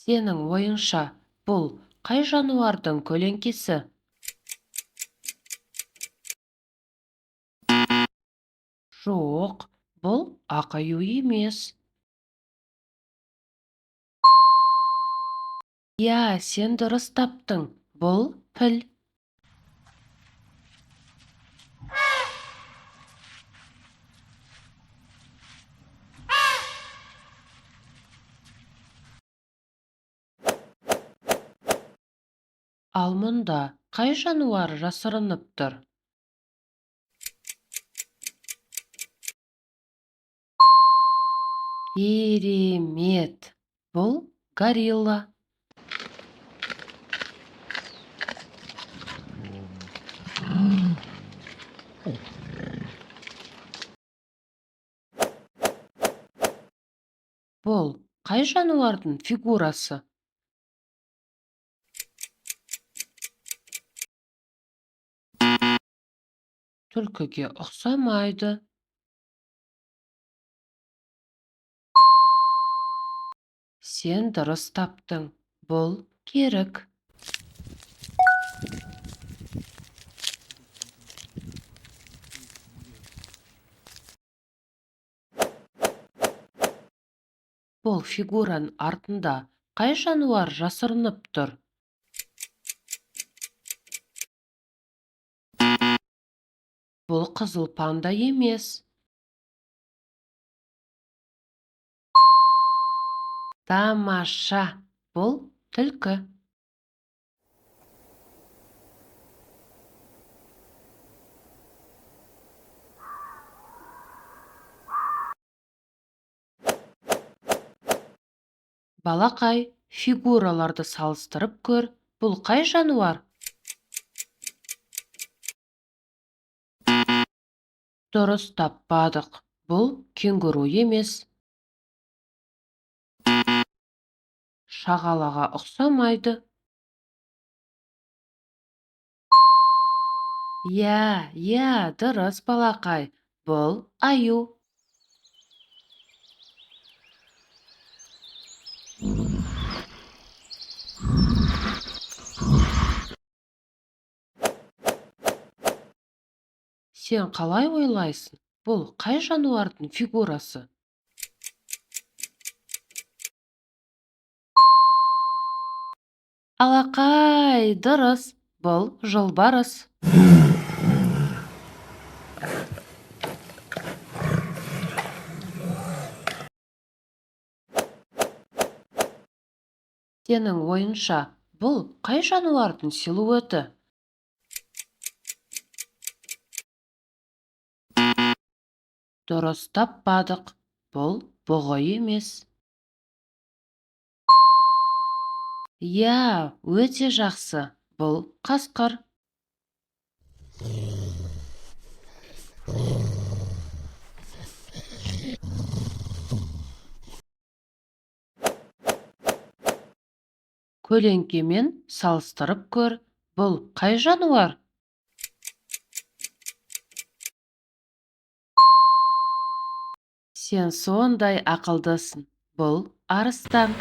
Сенің ойыңша, бұл қай жануардың көлеңкесі? Жоқ, бұл ақ аю емес. Иә, сен дұрыс таптың, бұл піл. Ал мұнда қай жануар жасырынып тұр? Керемет! Бұл горилла. Бұл қай жануардың фигурасы? Түлкіге ұқсамайды. Сен дұрыс таптың, бұл керік. Бұл фигураның артында қай жануар жасырынып тұр? Бұл қызыл панда емес. Тамаша! Бұл түлкі. Балақай, фигураларды салыстырып көр, бұл қай жануар? Дұрыс таппадық, бұл кенгуру емес. Шағалаға ұқсамайды. Иә, иә, дұрыс, балақай, бұл аю. Сен қалай ойлайсың, бұл қай жануардың фигурасы? Алақай, дұрыс, бұл жолбарыс. Сенің ойыңша, бұл қай жануардың силуэті? Дұрыс таппадық, бұл бұғы емес. Иә, өте жақсы, бұл қасқыр. Көлеңкемен салыстырып көр, бұл қай жануар? Сен сондай ақылдысың, бұл арыстан.